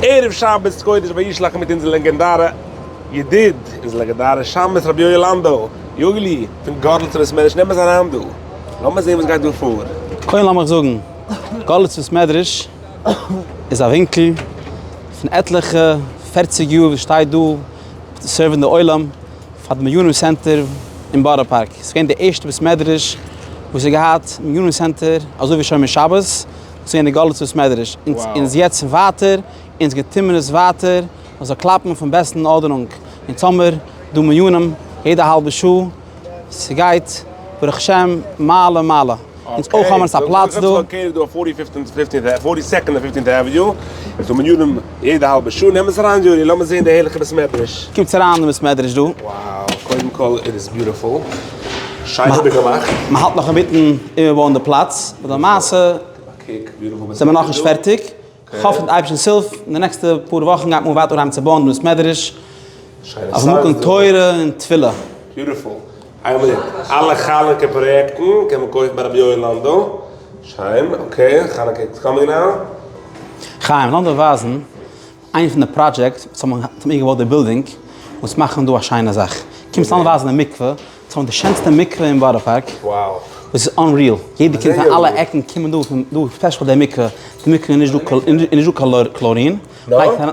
ערב שבת קודש וישלח מיט אונזער לעגענדארע ידיד, אונזער לעגענדארע שמש רבי יואל לאנדא, יואלי, פון גארליצער בית מדרש, נעם אונז אריין דא, לאמיר זען וואס גייט דא פאר. קודם לאמיך זאגן, גארליצער בית מדרש איז א ווינקל פון עטליכע פערציג יאר וואס שטייט דא serve ן די עולם פאר די מנינים center אין בארא פארק, ס'איז געווען די ערשטע בית מדרש וואס האט געהאט מנינים center אזוי ווי שומר שבת, ס'איז געווען די גארליצער בית מדרש, אונז יעצט ווייטער, אונז געטומען עס ווייטער, מען זאל קלאפן אויפן בעסטן ארדענונג, אונז האמיר דא מנינים יעדע האלבע שעה, ס'גייט ברוך השם מעלה מעלה, אונז אויך האמיר עס א פלאץ דא. okay, דא אויף forty second און fifteenth avenue, איז דא מנינים יעדע האלבע שעה, נעם עס אריין יולי, לאמיר זען די הערליכע בית מדרש. קומטס אריין אין בית מדרש דא. Wow, קודם כל it is beautiful, שיין איבערגעמאכט. מען האלט נאך אינמיטן איבערבויען די פלאץ, אבער למעשה זעמיר נאכנישט פערטיג, כ'האף מיט אייבערשטנ'ס הילף אין די נעקסטע פאר וואכן גייט מען ווייטער אנהייבן צו בויען דעם בית מדרש אויף מקום תורה און תפילה. Beautiful. איין מינוט, אלע חנוכה פראיעקטן קען מען קויפן ביי רבי יואל לאנדא. שיין, okay, חנוכה איז coming now. חיים, לאמיר דיר ווייזן איינע פון די projects וואס האבן איבערגעבויט די בילדינג, וואס מאכן דא א שיינע זאך. קומסט לאמיר ווייזן די מקווה, אונז האבן די שענסטע מקווה אין בארא פארק, וואס איז unreal, יעדער קומט פון אלע עקן קומען דא דא special פאר די מקווה, די מקווה איז נישט דא chlorine,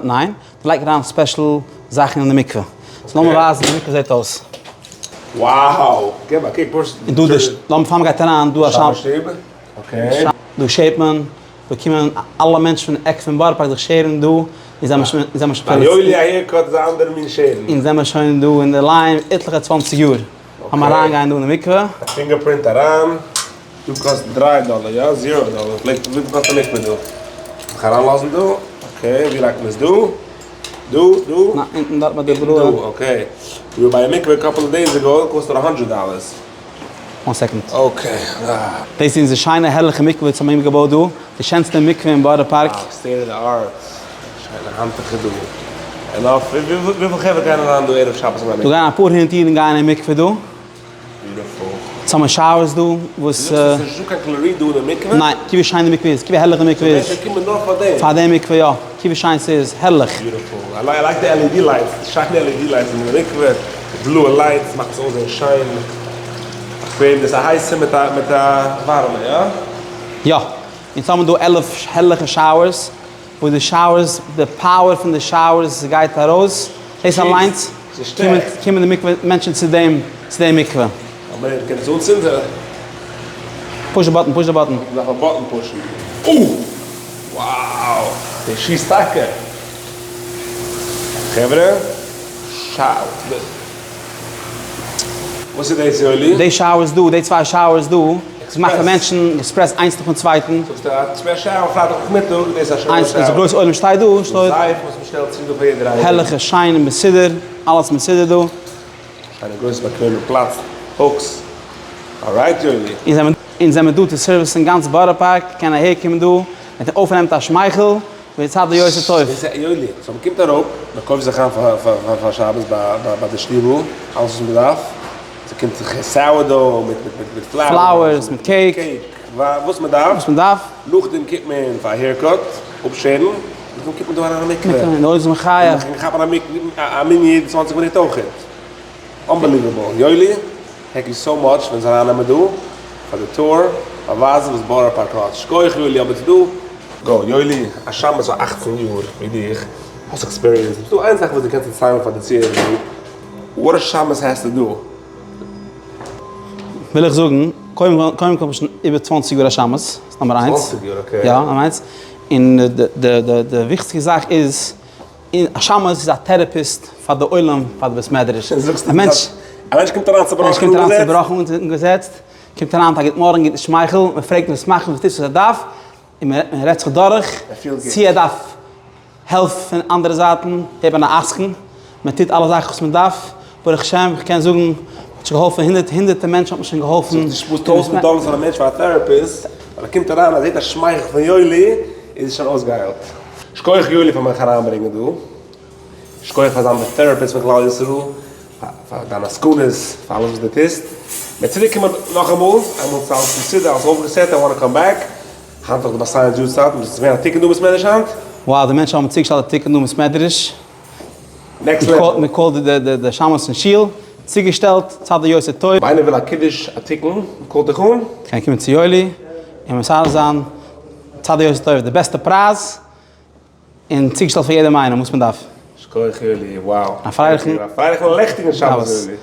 ניין, מ'לייגט אריין special זאכן אין די מקווה, so לאמיר ווייזן ווי די מקווה זעט אויס. און דא די, לאמיר פאר מ'גייט אריין, דא א דא שערט מען, דא קומען אלע מענטשן פון עק פון בארא פארק זיך שערן דא, און זעמער שוין און זעמער שוין דא אין די line עטליכע צוואנציג יאר, לאמיר אריין גיין דא אין די מקווה. א fingerprint אריין, דא קאסט דריי דאלער יא? zero דאלער, פלעגט וויפיל קאסט א מקווה דא? זיך אריינלאזן דא? Okay, ווי לייגט מען עס דא? דא? דא? ניין, אונטן דארט ביי די בלויע. דא, okay. We were ביי א מקווה couple of days ago, קאסט ער א hundred dollars. One second. Okay. דאס איז אונזער שיינע הערליכע מקווה וואס האבן מיר געבויט דא, די שענסטע מקווה אין בארא פארק. Wow, state of the art. שיינע האנטוכער דא. און אויף וויפיל חברה גייען אריין דא ערב שבת אין א מקווה? דא גייען אפאר הונדערט אידן גייען אין מקווה דא. Beautiful. אונז האבן showers דא וואס. דו זאגסט עס איז נישטא קיין chlorine דא אין די מקווה? ניין, קוק ווי שיין די מקווה איז, קוק ווי הערליך די מקווה איז. מענטשן קומען נאר פאר דעם? פאר די מקווה יא, קוק ווי שיין ס'איז, הערליך. Beautiful. I like די LED lights, די שיינע LED lights אין די מקווה, די בלויע lights מאכט עס אויסזען שיין, באקוועם, דאס איז א הייסע מיט א מיט א ווארעמע, יא? יא, אונז האבן דא 11 הערליכע showers, וואס די showers, די power פון די showers גייט ארויס, דאס אליינס קומען קומען די מקווה מענטשן צו דעם צו דעם מקווה. אבער קען עס אנצינדן? Push די button, push די button. מ'דארף א button push ן. אה! Wow! דער שיסט טאקע! חברה, שאוט! וואס איז דאס יואלי? די showers דא, די צוויי showers דא, איז געמאכט פאר מענטשן express איינס נאכן צווייטן. זאגסטו א express shower פרייטאג נאכמיטאג, דאס איז א shower shower. איינס, א גרויס עולם שטייט דא, שטייט. זייף וואס מ'שטעלט צו דא פאר יעדער איינער. הערליכע שיין און מסודר, אלעס מסודר דא. שיינע גרויסע באקוועמע פלאץ, hooks. Alright יואלי. אונז זעמיר דא צו service ן גאנץ בארא פארק, קען אהער קומען דא, מיט אויפנעמט א שמייכל, ויצא יוסף טוב. דאס איז יואלי, so מ'קומט אראפ, מ'קויפט זיך איין פאר שבת ביי די שטיבל, אלעס וואס מ'דארף, ס'קומט זיך sourdough מיט מיט flowers, מיט cake, וואס מ'דארף, וואס מ'דארף, נאכדעם קומט מען פאר א haircut, אפשערן, נאכדעם קומט מען דא אריין אין מקווה, און אויס מחיה, און מ'קען כאפן א מנין יעדע צוואנציג מינוט אויכעט, Unbelievable, יואלי. Thank you so much פארן זיך ארייננעמען דא פאר די tour, באווייזן וואס בארא פארק האט. שכוח יואלי אבער ס'דא. גא יואלי, א שמש פאר אכצן יאר ווי דיך, האסט experience, ס'דא איין זאך וואס דו קענסט דערציילן פאר די צוהערער דא, what a שמש has to do. וויל איך זאגן, קודם כל קודם כל בין שוין איבער צוואנציג יאר א שמש, ס'איז נומער איינס. צוואנציג יאר okay. יא, נומער איינס. און די די די וויכטיגסטע זאך איז, און א שמש איז א therapist פאר די עולם פאר די בית מדרש. א מענטש א מענטש קומט אריין צובראכן און געזעצט. צובראכן און געזעצט, קומט אריין מיט א גוט מארגן גוטן שמייכל, מען פרעגט אים וואס מאכט וואס טוסט וואס ער דארף, און מען רעדט זיך דורך צו ער דארף העלפ פון אנדערע זייטן, הערט מען א עסקן, מען טוט אלע זאכן וואס מען דארף, ברוך השם איך קען זאגן מען האט שוין געהאלפן הונדערט הונדערטער מענטשן האט מען שוין געהאלפן. זאגסט נישט וואס טויזנט דאלער פאר א מענטש פאר א therapist, ווייל ער קומט אריין ער זעט א שמייכל פון יואלי איז ער שוין אויסגעהיילט. שכוח יואלי פאר מיך אריינברענגען דא, שכוח פאר זיין די therapist פון כלל ישראל, פאר דיין עסקנות, פאר אלעס וואס דו טוסט, מ'וועט צוריק קומען נאכאמאל, איינמאל ס'איז אלעס מסודר, אלעס אויפגעסעט, I wanna come back, היינט נאך די באסיינס יארצייט, מ'איז געווען א תיקון דא בית מדרש היינט? Wow, די מענטשן האבן צוגעשטעלט א תיקון דא אין בית מדרש. Next level. מען call ט די שמש אין שול, צוגעשטעלט, צד היותר טוב. אויב איינער וויל א קידוש א תיקון, call ט דיך אן. קען קומען צו יואלי און מסדר זיין צד היותר טוב די בעסטע פרייז, און צוגעשטעלט פאר יעדעם איינעם וואס מען דארף. שכוח יואלי, wow. א פרייליכן. א פרייליכן לעכטיגן שבת יואלי.